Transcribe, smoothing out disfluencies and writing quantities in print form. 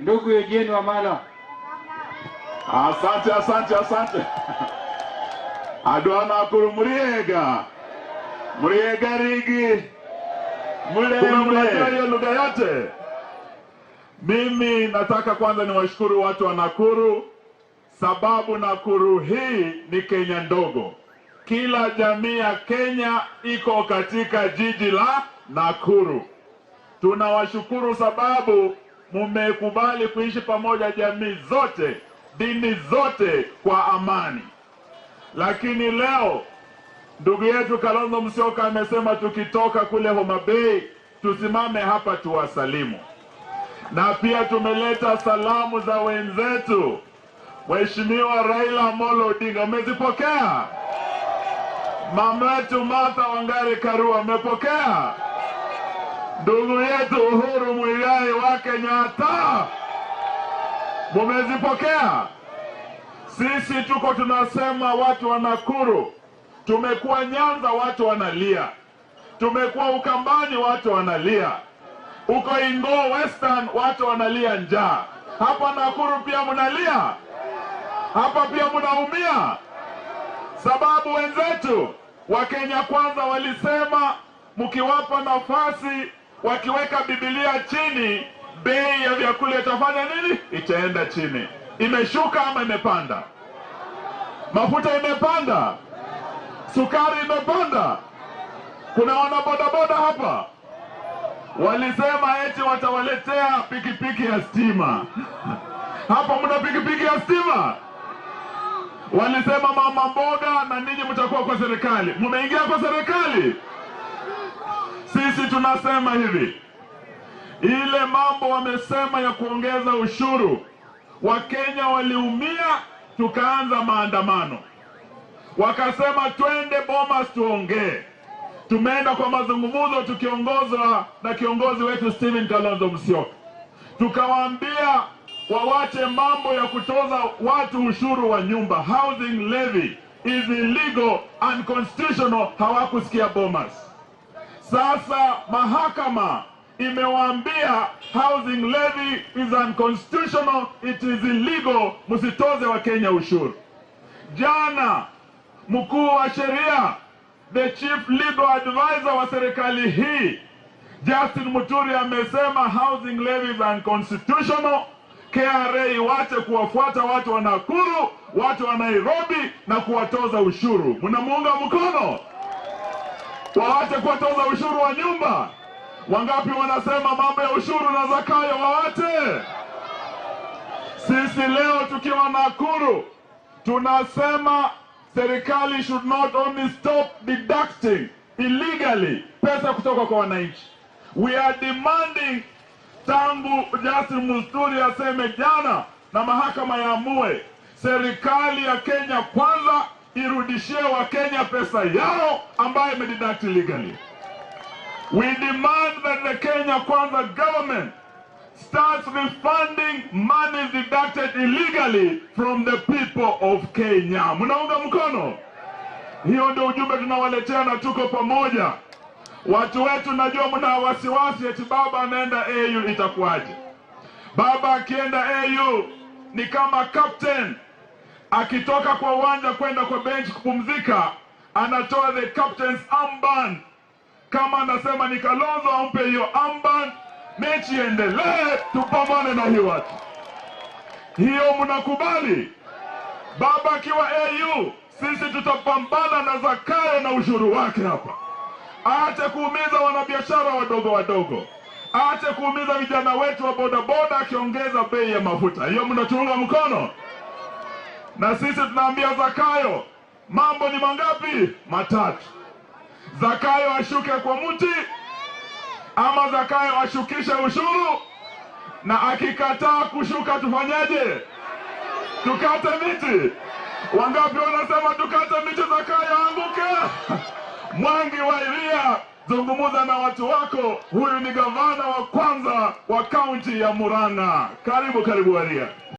Ndugu Eugene Wamalwa. Asante, asante, asante. Andũ a Nakuru muriega, muriega rigi, mnajua hiyo lugha yote. Mimi nataka kwanza niwashukuru watu wa Nakuru, sababu Nakuru hii ni Kenya ndogo. Kila jamii ya Kenya iko katika jiji la Nakuru. Tunawashukuru sababu mumekubali kuishi pamoja, jamii zote, dini zote kwa amani. Lakini leo ndugu yetu Kalonzo Musyoka amesema tukitoka kule Homa Bay tusimame hapa tuwasalimu, na pia tumeleta salamu za wenzetu. Mheshimiwa Raila Amolo Odinga, umezipokea? Mama yetu Martha Wangari Karua, amepokea? Ndugu yetu Uhuru Muigai wa Kenyatta, mumezipokea? Sisi tuko tunasema watu wa Nakuru, tumekuwa Nyanza watu wanalia, tumekuwa Ukambani watu wanalia, uko Ingo Western watu wanalia njaa, hapa Nakuru pia mnalia, hapa pia mnaumia, sababu wenzetu wa Kenya Kwanza walisema mkiwapa nafasi, wakiweka Biblia chini, bei ya vyakula itafanya nini? Itaenda chini. Imeshuka ama imepanda? Mafuta imepanda, sukari imepanda. Kuna wanabodaboda hapa walisema eti watawaletea pikipiki ya stima. Hapa mna pikipiki ya stima? Walisema mama mboga na ninyi mtakuwa kwa serikali. Mmeingia kwa serikali? Sisi tunasema hivi, ile mambo wamesema ya kuongeza ushuru, Wakenya waliumia, tukaanza maandamano, wakasema twende Bomas tuongee. Tumeenda kwa mazungumzo tukiongozwa na kiongozi wetu Stephen Kalonzo Musyoka, tukawaambia wawache mambo ya kutoza watu ushuru wa nyumba, housing levy is illegal, unconstitutional. Hawakusikia Bomas. Sasa mahakama imewaambia housing levy is unconstitutional, it is illegal, msitoze Wakenya ushuru. Jana mkuu wa sheria, the chief legal advisor wa serikali hii Justin Muturi amesema housing levy is unconstitutional. KRA iwache kuwafuata watu wa Nakuru, watu wa Nairobi na kuwatoza ushuru. Mnamuunga mkono? Waache kuwatoza ushuru wa nyumba. Wangapi wanasema mambo ya ushuru na Zakayo waache? Sisi leo tukiwa Nakuru tunasema serikali should not only stop deducting illegally pesa kutoka kwa wananchi. We are demanding, tangu Justin Muturi aseme jana na mahakama yaamue, serikali ya Kenya Kwanza irudishie Wakenya pesa yao ambayo imededuct illegally. We demand that the Kenya Kwanza government starts refunding money deducted illegally from the people of Kenya. Mnaunga mkono? Hiyo ndio ujumbe tunawaletea na tuko pamoja. Watu wetu, najua mna wasiwasi eti baba anaenda AU itakuwaje? Baba akienda AU ni kama captain akitoka kwa uwanja kwenda kwa bench kupumzika, anatoa the captain's armband. Kama anasema ni Kalonzo, ampe hiyo armband, mechi iendelee, tupambane na hii watu. Hiyo mnakubali? Baba akiwa AU, sisi tutapambana na Zakayo na ushuru wake hapa. Aache kuumiza wanabiashara wadogo wadogo, aache kuumiza vijana wetu wa bodaboda akiongeza bei ya mafuta. Hiyo mnatuunga mkono? Na sisi tunaambia Zakayo, mambo ni mangapi? Matatu. Zakayo ashuke kwa mti ama Zakayo ashukishe ushuru, na akikataa kushuka tufanyeje? Tukate miti. Wangapi wanasema tukate miti, Zakayo anguke? Mwangi wa Iria, zungumza na watu wako. Huyu ni gavana wa kwanza wa kaunti ya Murang'a. Karibu, karibu Iria.